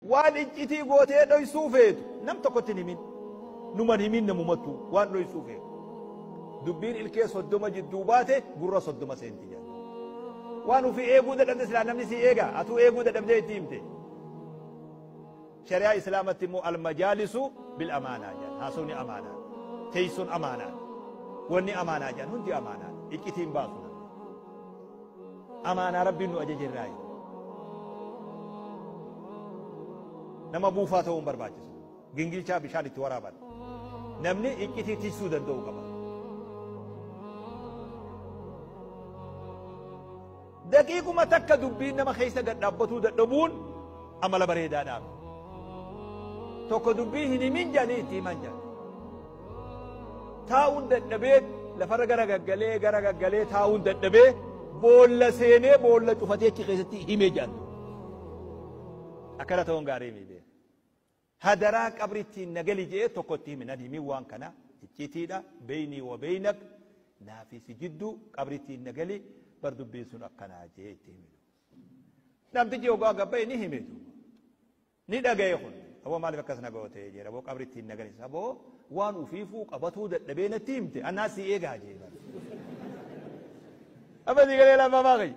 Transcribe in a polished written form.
Waan iccitii gootee dhoysuu feetu nam tokkotti hin himin. Numan himin namumattu waan dhoysuu feetu. Dubbiin ilkee 30 jidduu baate gurra 30 seenti jedha. Waan ufii eeguu dadhabde silaa namni si eega, atuu eeguu dadhabdee itti himte. Shari'aa Islaamatti immoo almajaalisu bil amaanaa jedhan. Haasawni amaanaa. Teessoon amaanaa. Wanni amaanaa jedhan hundi amaanaa. Iccitiin baasu namni. Amaanaa Rabbiin nu ajaje irraa. Nama buufaa ta'uu hin barbaachisu. Gingilchaa bishaan itti waraaban. Namni iccitii tiksuu danda'u qaba. Daqiiquma takka dubbiin nama keessa gad dhaabbatuu dadhabuun amala bareedaadhaaf. Tokko dubbii hin himin jedhanii itti himan jedhan. Taa'uun dadhabee lafarra gara gaggalee gara gaggalee taa'uun dadhabee boolla seenee boolla cufatee achi keessatti hime jedhan. Akkana ta'uun gaarii miti. Hadaraa qabrittiin na gali jedhee tokko itti hime, nan himin waan kana iccitiidha, beynii wa beynak, naafi si jidduu, qabrittiin na gali, bar dubbiin sun akkanaa jedhee itti hime. Namtichi hoggaa gabba'e ni hime duuba. Ni dhagaye kun. Aboo maaliif akkas na goote jedhe, aboo qabrittiin na gali. Aboo waan ufiifuu qabatuu dadhabee natti himte, anaa si eegaa jedhe. Amma si galee lammafaa kiyya.